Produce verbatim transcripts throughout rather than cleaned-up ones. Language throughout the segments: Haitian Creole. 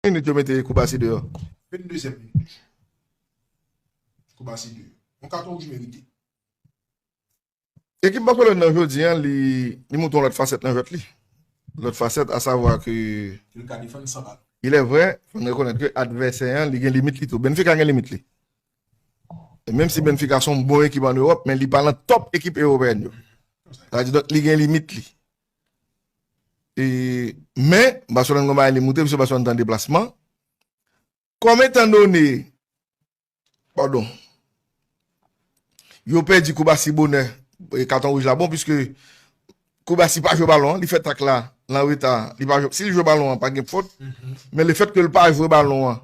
minit yo mete Koubasi deyò? Venndezyèm minit. Koubasi deyò. Yon katon wouj merite. Ekip Barcelone nan jodi a, li, li montre yon lòt fasèt nan jwèt li. Lòt fasèt, asavwa ke il est vrai, fò n rekonèt ke advèsè an, li gen limit li tou. Benfica gen limit li. E menm si Benfica se yon bon ekip ann Ewòp, men li pa nan top ekip ewopeyèn yo. Sa vle di, donk, li gen limit li. E, men, Barcelone gen bagay li montre, piske Barcelone te an deplasman. Kòm etan done, padon, yo pèdi Koubasi bonè, e, katon wouj la bon, piske Koubasi pa jwe balon an, li fè tak la, l an reta, li pa jwe, si l jwe balon an, pa gen fòt, men lefètke l pa jwe balon an,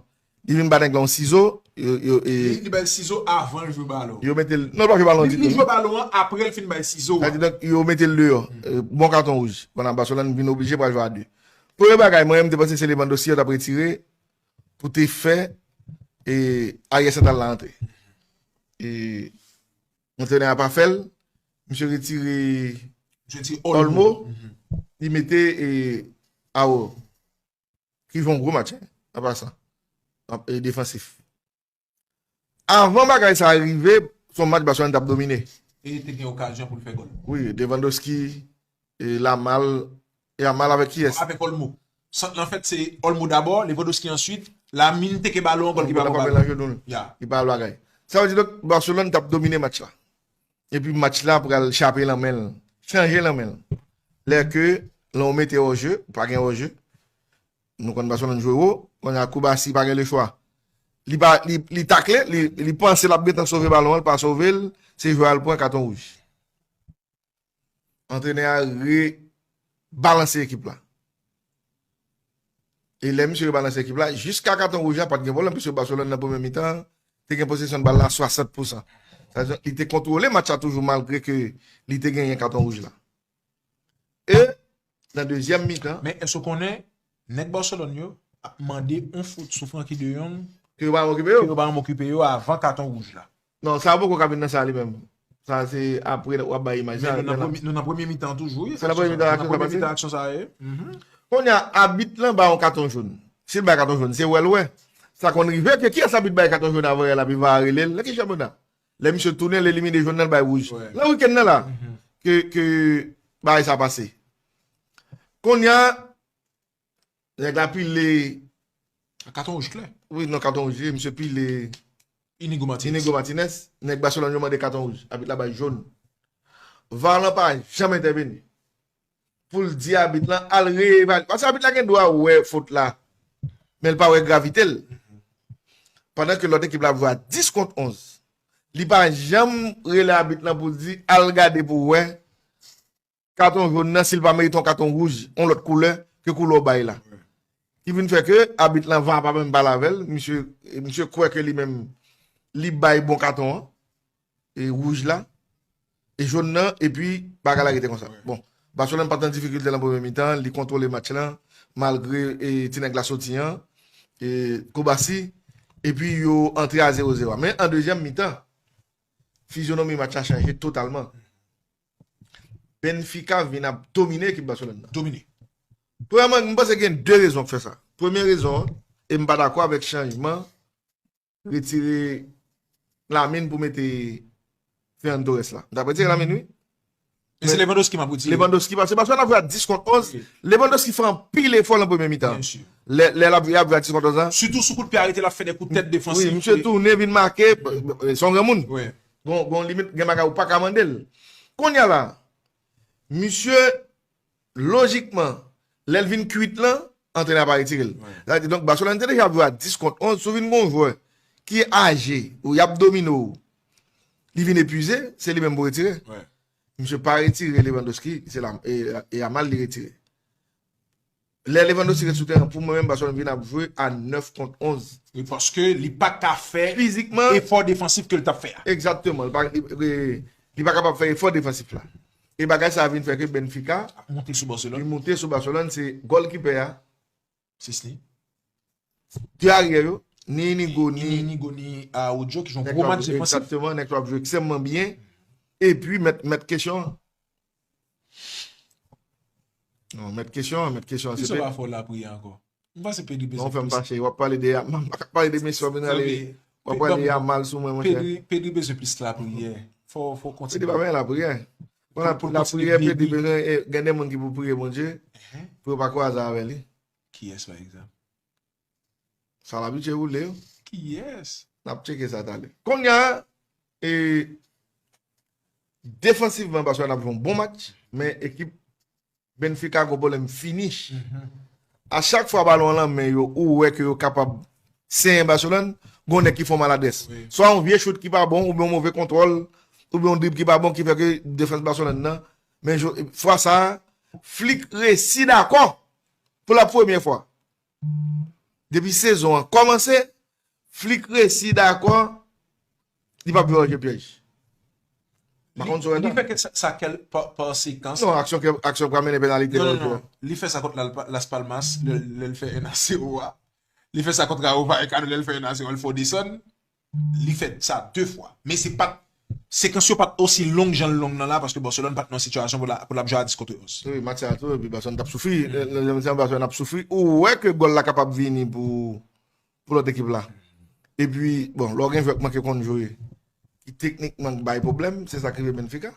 li vin ba nèg la yon sizo, yo, yo, e, li, li bay sizo avan l jwe balon. Yo mete l, non, l pa jwe balon ditou, non. Li jwe balon an, apre l fin bay sizo a. Sa vle di, donk, yo mete l deyò. E, bon katon wouj. Pandan Barcelone vin oblije pral jwe a de. Premye bagay, mwen, m te panse se Lewandowski yo t ap retire pou te fè, e, aryè santral la antre. E, antrenè a pa fè l, misye retire Olmo, li mete, e, Aouar, ki jwe yon gwo match, en, an pasan, e, defansif. Avan bagay sa a rive, se yon match Barcelone t ap domine. E te gen okazyon pou l fè gòl. Wi, Lewandowski, e Lamal, e Yamal avèk kiyès? Avèk Olmo. Sant lan fèt se Olmo dabò, Lewandowski answit, Lamine teke balon an, gòlkipa pa nan jenou l. Li pa al bagay. Sa vle di, donk, Barcelone t ap domine match la. Epi match la pral chape nan men l, chanje nan men l. Lè ke lè w mete hors jeu, ou pa gen hors jeu. Nou konn Barcelone jwe wo, kounye a Koubasi pa gen lechwa. Li pa, li, li takle, li, li panse l ap gentan sove balon an, li pa sove l, se jwè a l pran katon wouj. Antrenè a rebalanse ekip la. E lè misye rebalanse ekip la, jiska katon wouj la, pa t gen pwoblèm, piske Barcelone nan premye mitan an, te gen posesyon bal la swasant pousan. Sa vle di, li te kontwole match la toujou, malgre ke li te genyen katon wouj la. E nan dezyèm mitan. Men èske w konnen, nèg Barcelone yo ap mande yon fout sou Frenkie de Jong ke yo pa janm okipe yo? Ke yo pa janm okipe yo avan katon wouj la. Non, sa poko ka vin nan sa li menm. Sa se apre w ap bay imaj sa. Men nou nan premye, nou nan premye mitan toujou, wi. Se nan premye mitan aksyon sa pase? Nan premye mitan aksyon sa ye. Kounye a, abit lan ba yon katon jòn. Si l bay katon jòn, se wè l wè. Sa konn rive ke kiyès abit bay katon jòn avan yè la, epi V A R rele l, nan ki chanm ou nan? Lè misye tounen, l elimine jòn nan, l bay wouj. Nan wikenn nan la, ke, ke bagay sa pase. Kounye a, nèg la pile. Katon wouj klè. Wi, non, katon wouj, misye pile Inigo Martinez. Inigo Martinez, nèg Barcelone yo mande katon wouj. Abit la bay jòn. V A R lan pa janm entèveni pou l di abit lan al reevalye. Paske abit la gen dwa wè fot la, men l pa wè gravite l. Pandan ke lòt ekip la ap jwe a dis kont onz. Li pa janm rele abit lan pou l di al gade pou w wè katon jòn nan, si l pa merite yon katon wouj, yon lòt koulè ke koulè w bay la. Ki vin fè ke abit lan, V A R pa menm pale avè l, misye, misye kwè ke li menm, li bay bon katon an, e wouj la, e jòn nan, epi bagay la rete konsa. Bon, Barcelone pa t nan difikilte nan premye mitan, li kontwole match lan, malgre, e, ti nèg la soti an, e, Koubasi, epi yo antre a zewo zewo. Men an dezyèm mitan, fizyonomi match la chanje totalman. Benfica vin ap domine ekip Barcelone nan. Domine. Premyèman, m panse gen de rezon k fè sa. Premye rezon an, e m pa dakò avèk chanjman, retire Lamine pou mete Ferran Torres la. M t ap retire Lamine, wi. Men se Lewandowski m ap retire. Lewandowski, paske Barcelone ap jwe a dis kont onz. Lewandowski fè anpil efò nan premye mitan. Byen si. Lè, lè l ap, l ap jwe a dis kont onz la. Sitou sou kout pye arete, l ap fè de kout tèt defansif. Wi, misye tounen, vin make, se yon granmoun. Wi. Gon, gon limit, gen bagay ou pa ka mande l. Kounye a la, misye, lojikman, lè l vin kwit lan, antrenè a pa retire l. Wi. Sa vle di, donk, Barcelone te deja ap jwe a dis kont onz, si w vin gon jwè ki aje, ou y ap domine w, li vin epuize, se li menm pou retire. Wi. Misye pa retire Lewandowski, se la, e, e Yamal li retire. Lè Lewandowski ret sou teren, pou mwen menm, Barcelone vin ap jwe a nèf kont onz. Wi, paske li pa ka fè fizikman efò defansif ke l t ap fè a. Egzakteman. Li pa, li, li, li pa kapab fè efò defansif la. E bagay sa a vin fè ke Benfica ap monte sou Barcelone. Li monte sou Barcelone, se gòlkipè a. Sisli. De aryè yo, ni Inigo, ni, ni Inigo, ni Araujo, ki jwe yon gwo match defansif. Egzakteman, nèg yo ap jwe ekstrèmman byen. Epi, mèt, mèt kesyon an. Non, mèt kesyon an, mèt kesyon an, se te... Kisa w pa fè w lapriyè ankò? M panse Pedri Non, bezwen fè m plis. Fache. W ap pale de Yamal, m pa ka pale de Messi, w ap vin rale, Tande, w ap Pe- pale de ban- Yamal sou mwen, monchè. Pedri, Pedri bezwen plis lapriyè. Fò, fò Pedri pa kontinye. Benyen lapriyè. Bon, la, Pou kontinye lapriyè, byen Pedri li. Benyen, e, gen de moun ki pou priye Bondye, Ehe. Pou yo pa kwaze avè li. Kiyès, pa egzanp? Sa l abitye woule yo. Kiyès? N ap tcheke sa talè. Kounye a, e, defansivman, Barcelona ap jwe yon bon match, men ekip Benfica gon pwoblèm finish. A chak fwa balon an lan men yo, ou wè ke yo kapab senyen Barcelona, gon nèg ki fè yon maladrès. Wi. Swa yon vye chout ki pa bon, oubyen yon move kontwòl, oubyen yon drib ki pa bon, ki fè ke defans Barcelona nan. Men jo- fwa sa a, Flick resi dakò pou la premyè fwa. Depi sezon an kòmanse, Flick resi dakò, li p ap vye Roger Pyèj. Pa konn si w wè Li sa. Fè ke sa, sa kèl pa, pa sekans. Non, aksyon ke, aksyon k ap mennen penalite. Non, non, Roger. Non. Li fè sa kont Las Palmas, lè lè l fè en a zewo a. Li fè sa kont Rayo Vallecano, lè l fè en a zewo, l fè w desann. Li fè sa de fwa. Men se pa t, sekans yo pa t osi long jan l long nan la, paske Barcelone pa t nan sitiyasyon pou la, pou l ap jwe a dis kont onz. Wi, match sa tou, epi Barcelona t ap soufri. Lè, lè, lè, Barcelona ap soufri. Ou wè ke gòl la kapab vini pou, pou lòt ekip la. Epi, bon, lè w gen jwè k manke konn jwe, ki teknikman bay pwoblèm, se sa k rive Benfica.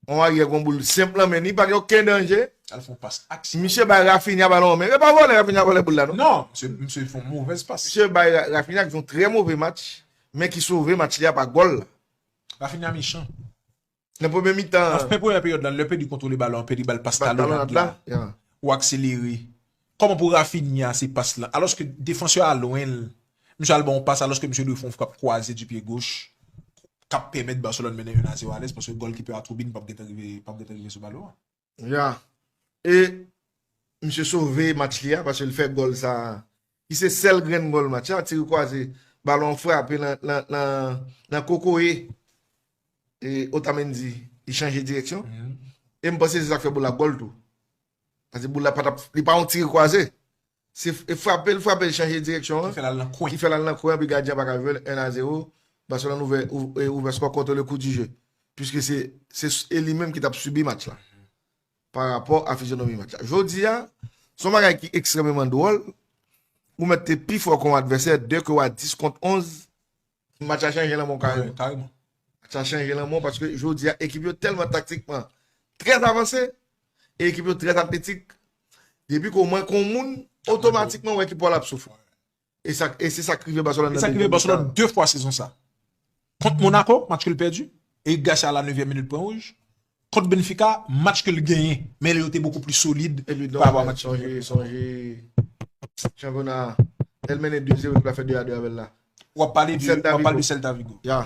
Yon aryè gon boul senp nan men li, pa gen okenn danje. Al fè yon pas aksidan. Misye bay Rafinha balon an men. E pa vòlè Rafinha vòlè boul la, non? Non, misye, misye fè yon movèz pas. Misye bay Ra- Rafinha ki fè yon trè move match, men ki sove match li a pa gòl la. Rafinha mechan. Nan premye mitan, Nan fen premyè peryòd la, lè Pedri kontwole balon, Pedri ba l pas bat talon talon nat la. La. Ya. Ou akselere. Kòman pou Rafinha se pas la? Alòske defansè a lwen l. Misye al ba yon pas, alòske misye dwe fè yon frap kwaze di pye goch k ap pèmèt Barcelone mennen en a zewo alèz, paske gòlkipè a Trubin p ap gentan rive, p ap gentan rive sou balon an. Ya. E misye sove match li a, paske l fè gòl sa a. Ki se sèl grenn gòl match la, tire kwaze, balon frape nan, nan, nan, nan kokoye. E Otamendi, li chanje direksyon. E m panse se sa k fè boul la gòl tou. Paske boul la pa t ap, li pa yon tire kwaze. Se f- e frape l, frape l, chanje direksyon Ki an. Fè l al nan kwen. Ki fè l al nan kwen, epi gadyen an pa ka jwe l, en a zewo. Barcelone ouvè, ou- e ouvè skò kontwole kou di je. Piske se, se e li menm ki t ap sibi match la. Pa rapò a fizyonomi match la. Jodi a, se yon bagay ki ekstrèmeman dwòl. Ou mèt te pi fò kon advèsè, de ke w a dis kont onz, match la chanje nan men w kareman. Kareman. Sa chanje lanmò paske jodi a ekip yo tèlman taktikman trè avanse e ekip yo trè atletik. Depi ke w manke yon moun, otomatikman w wè ekip ou a ap soufri. E sa, e se sa k rive Barcelona. E sa k rive Barcelona de fwa sezon sa. Kont Monaco, match ke l pèdi, Eric Garcia a la nevyèm minit pran wouj. Kont Benfica, match ke l genyen, men yo te bokou pli solid Epi pa rapò a match. Sonje, sonje chanpyona, lè l mennen de zewo, epi l ap fè de a de avè l la. W ap pale de, w ap pale de Celta Vigo. Ya.